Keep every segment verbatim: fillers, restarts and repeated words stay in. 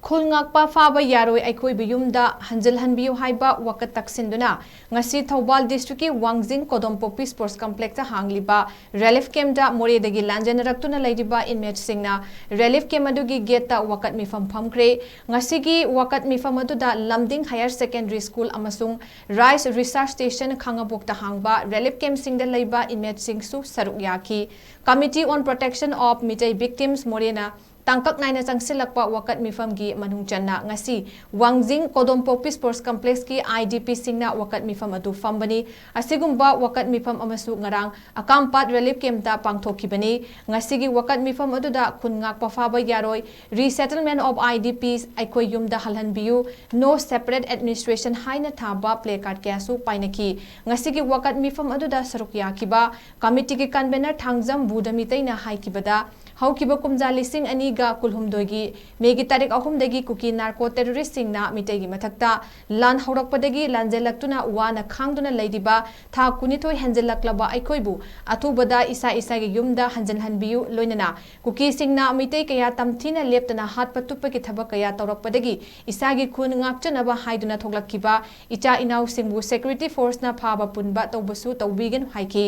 ꯈꯨꯜ ꯉꯥꯛꯄ ꯐꯥꯕ ꯌꯥꯔꯣꯏ, ꯑꯩꯈꯣꯏꯕꯨ ꯌꯨꯝꯗ ꯍꯟꯖꯤꯜꯍꯟꯕꯤꯌꯨ ꯍꯥꯏꯕ ꯋꯥꯀꯠ ꯇꯛꯁꯤꯟꯗꯨꯅ ꯉꯁꯤ ꯊꯧꯕꯥꯜ ꯗꯤꯁꯇ꯭ꯔꯤꯛꯀꯤ ꯋꯥꯡꯖꯤꯡ ꯀꯣꯗꯣꯝꯄꯣꯛꯄꯤ ꯁ꯭ꯄꯣꯔꯠꯁ ꯀꯝꯄ꯭ꯂꯦꯛꯁꯇ ꯍꯥꯡꯂꯤꯕ ꯔꯤꯂꯤꯐ ꯀꯦꯝꯞꯇ ꯃꯣꯔꯦꯗꯒꯤ ꯂꯥꯟꯖꯦꯟꯅꯔꯛꯇꯨꯅ ꯂꯩꯔꯤꯕ ꯏꯟꯃꯦꯠꯁꯤꯡꯅ ꯔꯤꯂꯤꯐ ꯀꯦꯝꯞ ꯑꯗꯨꯒꯤ ꯒꯦꯠꯇ ꯋꯥꯀꯠ ꯃꯤꯐꯝ ꯐꯝꯈ꯭ꯔꯦ꯫ ꯉꯁꯤꯒꯤ ꯋꯥꯀꯠ ꯃꯤꯐꯝ ꯑꯗꯨꯗ ꯂꯝꯗꯤꯡ ꯍꯥꯌꯔ ꯁꯦꯀꯦꯟꯗꯔꯤ ꯁ꯭ꯀꯨꯜ ꯑꯃꯁꯨꯡ ꯔꯥꯏꯁ ꯔꯤꯁꯔꯁ ꯁ꯭ꯇꯦꯁꯟ ꯈꯥꯉꯕꯣꯛꯇ ꯍꯥꯡꯕ ꯔꯤꯂꯤꯐ ꯀꯦꯝꯞꯁꯤꯡꯗ ꯂꯩꯕ ꯏꯟꯃꯦꯠꯁꯤꯡꯁꯨ ꯁꯔꯨꯛ ꯌꯥꯈꯤ꯫ Committee on Protection of Meitei Victims ꯃꯣꯔꯦꯅ ꯇꯥꯡꯀꯛ ꯅꯥꯏꯅ ꯆꯪꯁꯤꯜꯂꯛꯄ ꯋꯥꯀꯠ ꯃꯤꯐꯝꯒꯤ ꯃꯅꯨꯡ ꯆꯟꯅ ꯉꯁꯤ ꯋꯥꯡꯖꯤꯡ ꯀꯣꯗꯣꯝꯄꯣꯛꯄꯤ ꯁ꯭ꯄꯣꯔꯠꯁ ꯀꯝꯄ꯭ꯂꯦꯛꯁꯀꯤ ꯑꯥꯏ ꯗꯤ ꯄꯤꯁꯤꯡꯅ ꯋꯥꯀꯠ ꯃꯤꯐꯝ ꯑꯗꯨ ꯐꯝꯕꯅꯤ꯫ ꯑꯁꯤꯒꯨꯝꯕ ꯋꯥꯀꯠ ꯃꯤꯐꯝ ꯑꯃꯁꯨ ꯉꯔꯥꯡ ꯑꯀꯥꯝꯄꯥꯠ ꯔꯤꯂꯤꯐ ꯀꯦꯝꯞꯇ ꯄꯥꯡꯊꯣꯛꯈꯤꯕꯅꯤ꯫ ꯉꯁꯤꯒꯤ ꯋꯥꯀꯠ ꯃꯤꯐꯝ ꯑꯗꯨꯗ ꯈꯨꯟ ꯉꯥꯛꯄ ꯐꯥꯕ ꯌꯥꯔꯣꯏ, Resettlement of I D Ps, ꯑꯩꯈꯣꯏ ꯌꯨꯝꯗ ꯍꯜꯍꯟꯕꯤꯌꯨ, No Separate Administration ꯍꯥꯏꯅ ꯊꯥꯕ ꯄ꯭ꯂꯦ ꯀꯥꯔꯗ ꯀꯌꯥꯁꯨ ꯄꯥꯏꯅꯈꯤ꯫ ꯉꯁꯤꯒꯤ ꯋꯥꯀꯠ ꯃꯤꯐꯝ ꯑꯗꯨꯗ ꯁꯔꯨꯛ ꯌꯥꯈꯤꯕ ꯀꯃꯤꯇꯤꯒꯤ ꯀꯟꯚꯦꯅꯔ ꯊꯥꯡꯖꯝ ꯕꯨꯙꯃꯤꯇꯩꯅ ꯍꯥꯏꯈꯤꯕꯗ, ꯍꯧꯈꯤꯕ ꯀꯨꯝꯖꯥ ꯂꯤꯁꯤꯡ ꯑꯅꯤꯒ ꯀꯨꯟꯍꯨꯝꯗꯣꯏꯒꯤ ꯃꯦꯒꯤ ꯇꯥꯔꯤꯛ ꯑꯍꯨꯝꯗꯒꯤ ꯀꯨꯀꯤ ꯅꯥꯔꯀꯣ ꯇꯦꯔꯣꯔꯤꯁꯁꯤꯡꯅ ꯃꯤꯇꯩꯒꯤ ꯃꯊꯛꯇ ꯂꯥꯟ ꯍꯧꯔꯛꯄꯗꯒꯤ ꯂꯥꯟꯖꯦꯜꯂꯛꯇꯨꯅ ꯋꯥꯅ ꯈꯥꯡꯗꯨꯅ ꯂꯩꯔꯤꯕ ꯊꯥ ꯀꯨꯟꯅꯤꯊꯣꯏ ꯍꯦꯟꯖꯤꯜꯂꯛꯂꯕ ꯑꯩꯈꯣꯏꯕꯨ ꯑꯊꯨꯕꯗ ꯏꯁꯥ ꯏꯁꯥꯒꯤ ꯌꯨꯝꯗ ꯍꯟꯖꯤꯟꯍꯟꯕꯤꯌꯨ, ꯂꯣꯏꯅꯅ ꯀꯨꯀꯤꯁꯤꯡꯅ ꯃꯤꯇꯩ ꯀꯌꯥ ꯇꯝꯊꯤꯅ ꯂꯦꯞꯇꯅ ꯍꯥꯠꯄ ꯇꯨꯞꯄꯒꯤ ꯊꯕꯛ ꯀꯌꯥ ꯇꯧꯔꯛꯄꯗꯒꯤ ꯏꯁꯥꯒꯤ ꯈꯨꯟ ꯉꯥꯛꯆꯅꯕ ꯍꯥꯏꯗꯨꯅ ꯊꯣꯛꯂꯛꯈꯤꯕ ꯏꯆꯥ ꯏꯅꯥꯎꯁꯤꯡꯕꯨ ꯁꯦꯀ꯭ꯌꯨꯔꯤꯇꯤ ꯐꯣꯔꯁꯅ ꯐꯥꯕ ꯄꯨꯟꯕ ꯇꯧꯕꯁꯨ ꯇꯧꯕꯤꯒꯅꯨ ꯍꯥꯏꯈꯤ꯫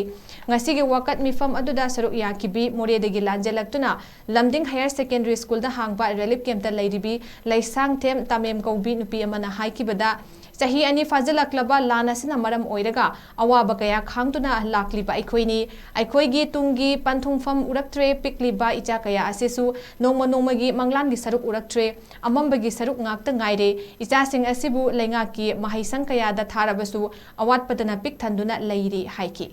ꯉꯁꯤꯒꯤ ꯋꯥꯀꯠ ꯃꯤꯐꯝ ꯑꯗꯨꯗ ꯁꯔꯨꯛ ꯌꯥꯈꯤꯕꯤ ꯃꯣꯔꯦꯗꯒꯤ ꯂꯥꯟꯖꯦꯜꯂꯛꯇꯨꯅ ꯂꯝꯗꯤꯡ ꯍꯥꯌꯔ ꯁꯦꯀꯦꯟꯗꯔꯤ ꯁ꯭ꯀꯨꯜꯗ ꯍꯥꯡꯕ ꯔꯤꯂꯤꯐ ꯀꯦꯝꯞꯇ ꯂꯩꯔꯤꯕꯤ ꯂꯩꯁꯥꯡꯊꯦꯝ ꯇꯥꯃꯦꯝ ꯀꯧꯕꯤ ꯅꯨꯄꯤ ꯑꯃꯅ ꯍꯥꯏꯈꯤꯕꯗ, ꯆꯍꯤ ꯑꯅꯤ ꯐꯥꯖꯤꯜꯂꯛꯂꯕ ꯂꯥꯟ ꯑꯁꯤꯅ ꯃꯔꯝ ꯑꯣꯏꯔꯒ ꯑꯋꯥꯕ ꯀꯌꯥ ꯈꯥꯡꯗꯨꯅ ꯂꯥꯛꯂꯤꯕ ꯑꯩꯈꯣꯏꯅꯤ꯫ ꯑꯩꯈꯣꯏꯒꯤ ꯇꯨꯡꯒꯤ ꯄꯟꯊꯨꯡꯐꯝ ꯎꯔꯛꯇ꯭ꯔꯦ, ꯄꯤꯛꯂꯤꯕ ꯏꯆꯥ ꯀꯌꯥ ꯑꯁꯤꯁꯨ ꯅꯣꯡꯃ ꯅꯣꯡꯃꯒꯤ ꯃꯪꯂꯥꯟꯒꯤ ꯁꯔꯨꯛ ꯎꯔꯛꯇ꯭ꯔꯦ, ꯑꯃꯝꯕꯒꯤ ꯁꯔꯨꯛ ꯉꯥꯛꯇ ꯉꯥꯏꯔꯦ꯫ ꯏꯆꯥꯁꯤꯡ ꯑꯁꯤꯕꯨ ꯂꯩꯉꯥꯛꯀꯤ ꯃꯍꯩꯁꯪ ꯀꯌꯥꯗ ꯊꯥꯔꯕꯁꯨ ꯑꯋꯥꯠꯄꯗꯅ ꯄꯤꯛ ꯊꯟꯗꯨꯅ ꯂꯩꯔꯤ ꯍꯥꯏꯈꯤ꯫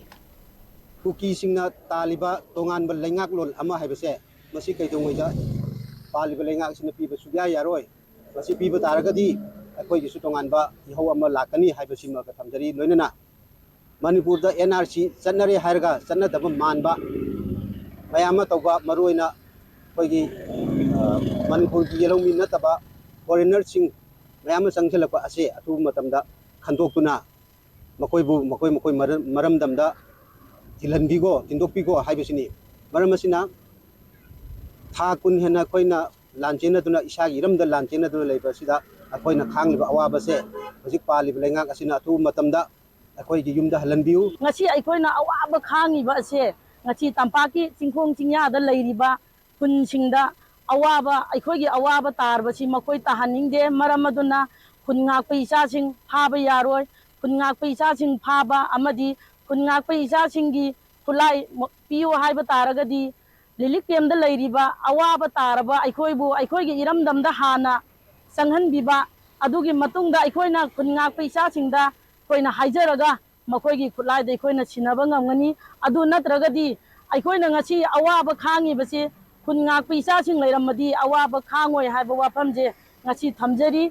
ꯀꯨꯀꯤꯁꯤꯡꯅ ꯇꯥꯜꯂꯤꯕ ꯇꯣꯉꯥꯟꯕ ꯂꯩꯉꯥꯛꯂꯣꯟ ꯑꯃ ꯍꯥꯏꯕꯁꯦ, ꯃꯁꯤ ꯀꯩꯗꯧꯉꯩꯗ ꯄꯥꯜꯂꯤꯕ ꯂꯩꯉꯥꯛꯁꯤꯅ ꯄꯤꯕ ꯁꯨꯛꯌꯥ ꯌꯥꯔꯣꯏ꯫ ꯃꯁꯤ ꯄꯤꯕ ꯇꯥꯔꯒꯗꯤ ꯑꯩꯈꯣꯏꯒꯤꯁꯨ ꯇꯣꯉꯥꯟꯕ ꯏꯍꯧ ꯑꯃ ꯂꯥꯛꯀꯅꯤ ꯍꯥꯏꯕꯁꯤꯃꯒ ꯊꯝꯖꯔꯤ꯫ ꯂꯣꯏꯅꯅ ꯃꯅꯤꯄꯨꯔꯗ N R C ꯆꯠꯅꯔꯦ ꯍꯥꯏꯔꯒ ꯆꯠꯅꯗꯕ ꯃꯥꯟꯕ ꯃꯌꯥꯝ ꯑꯃ ꯇꯧꯕ, ꯃꯔꯨꯑꯣꯏꯅ ꯑꯩꯈꯣꯏꯒꯤ, ꯑ, ꯃꯅꯤꯄꯨꯔꯒꯤ ꯌꯦꯜꯍꯧꯃꯤ ꯅꯠꯇꯕ ꯐꯣꯔꯦꯟꯅꯔꯁꯤꯡ ꯃꯌꯥꯝ ꯑꯃ ꯆꯪꯁꯤꯜꯂꯛꯄ ꯑꯁꯦ ꯑꯊꯨꯕ ꯃꯇꯝꯗ ꯈꯟꯗꯣꯛꯇꯨꯅ ꯃꯈꯣꯏꯕꯨ ꯃꯈꯣꯏ ꯃꯈꯣꯏ ꯃꯔꯝ-, ꯃꯔꯝꯗꯝꯗ ꯊꯤꯜꯍꯟꯕꯤꯈꯣ, ꯊꯤꯟꯗꯣꯛꯄꯤꯈꯣ ꯍꯥꯏꯕꯁꯤꯅꯤ꯫ ꯃꯔꯝ ꯑꯁꯤꯅ ꯊꯥ ꯀꯨꯟ ꯍꯦꯟꯅ ꯑꯩꯈꯣꯏꯅ ꯂꯥꯟ ꯆꯦꯟꯅꯗꯨꯅ, ꯏꯁꯥꯒꯤ ꯏꯔꯝꯗ ꯂꯥꯟ ꯆꯦꯟꯅꯗꯨꯅ ꯂꯩꯕ ꯑꯁꯤꯗ ꯑꯩꯈꯣꯏꯅ ꯈꯥꯡꯂꯤꯕ ꯑꯋꯥꯕꯁꯦ ꯍꯧꯖꯤꯛ ꯄꯥꯜꯂꯤꯕ ꯂꯩꯉꯥꯛ ꯑꯁꯤꯅ ꯑꯊꯨꯕ ꯃꯇꯝꯗ ꯑꯩꯈꯣꯏꯒꯤ ꯌꯨꯝꯗ ꯍꯜꯍꯟꯕꯤꯌꯨ꯫ ꯉꯁꯤ ꯑꯩꯈꯣꯏꯅ ꯑꯋꯥꯕ ꯈꯥꯡꯉꯤꯕ ꯑꯁꯦ, ꯉꯁꯤ ꯇꯝꯄꯥꯛꯀꯤ ꯆꯤꯡꯈꯣꯡ ꯆꯤꯡꯌꯥꯗ ꯂꯩꯔꯤꯕ ꯈꯨꯟꯁꯤꯡꯗ ꯑꯋꯥꯕ, ꯑꯩꯈꯣꯏꯒꯤ ꯑꯋꯥꯕ ꯇꯥꯔꯕꯁꯤ ꯃꯈꯣꯏ ꯇꯥꯍꯟꯅꯤꯡꯗꯦ꯫ ꯃꯔꯝ ꯑꯗꯨꯅ ꯈꯨꯟ ꯉꯥꯛꯄ ꯏꯆꯥꯁꯤꯡ ꯐꯥꯕ ꯌꯥꯔꯣꯏ꯫ ꯈꯨꯟ ꯉꯥꯛꯄ ꯏꯆꯥꯁꯤꯡ ꯐꯥꯕ ꯑꯃꯗꯤ ꯈꯨꯟ ꯉꯥꯛꯄ ꯏꯆꯥꯁꯤꯡꯒꯤ ꯈꯨꯠꯂꯥꯏ ꯃ-, ꯄꯤꯌꯨ ꯍꯥꯏꯕ ꯇꯥꯔꯒꯗꯤ, relief camp ꯗ ꯂꯩꯔꯤꯕ ꯑꯋꯥꯕ ꯇꯥꯔꯕ ꯑꯩꯈꯣꯏꯕꯨ ꯑꯩꯈꯣꯏꯒꯤ ꯏꯔꯝꯗꯝꯗ ꯍꯥꯟꯅ ꯆꯪꯍꯟꯕꯤꯕ, ꯑꯗꯨꯒꯤ ꯃꯇꯨꯡꯗ ꯑꯩꯈꯣꯏꯅ ꯈꯨꯟ ꯉꯥꯛꯄ ꯏꯆꯥꯁꯤꯡꯗ ꯑꯩꯈꯣꯏꯅ ꯍꯥꯏꯖꯔꯒ ꯃꯈꯣꯏꯒꯤ ꯈꯨꯠꯂꯥꯏꯗ ꯑꯩꯈꯣꯏꯅ ꯁꯤꯟꯅꯕ ꯉꯝꯒꯅꯤ꯫ ꯑꯗꯨ ꯅꯠꯇ꯭ꯔꯒꯗꯤ ꯑꯩꯈꯣꯏꯅ ꯉꯁꯤ ꯑꯋꯥꯕ ꯈꯥꯡꯉꯤꯕꯁꯤ ꯈꯨꯟ ꯉꯥꯛꯄ ꯏꯆꯥꯁꯤꯡ ꯂꯩꯔꯝꯃꯗꯤ ꯑꯋꯥꯕ ꯈꯥꯡꯉꯣꯏ ꯍꯥꯏꯕ ꯋꯥꯐꯝꯁꯦ ꯉꯁꯤ ꯊꯝꯖꯔꯤ꯫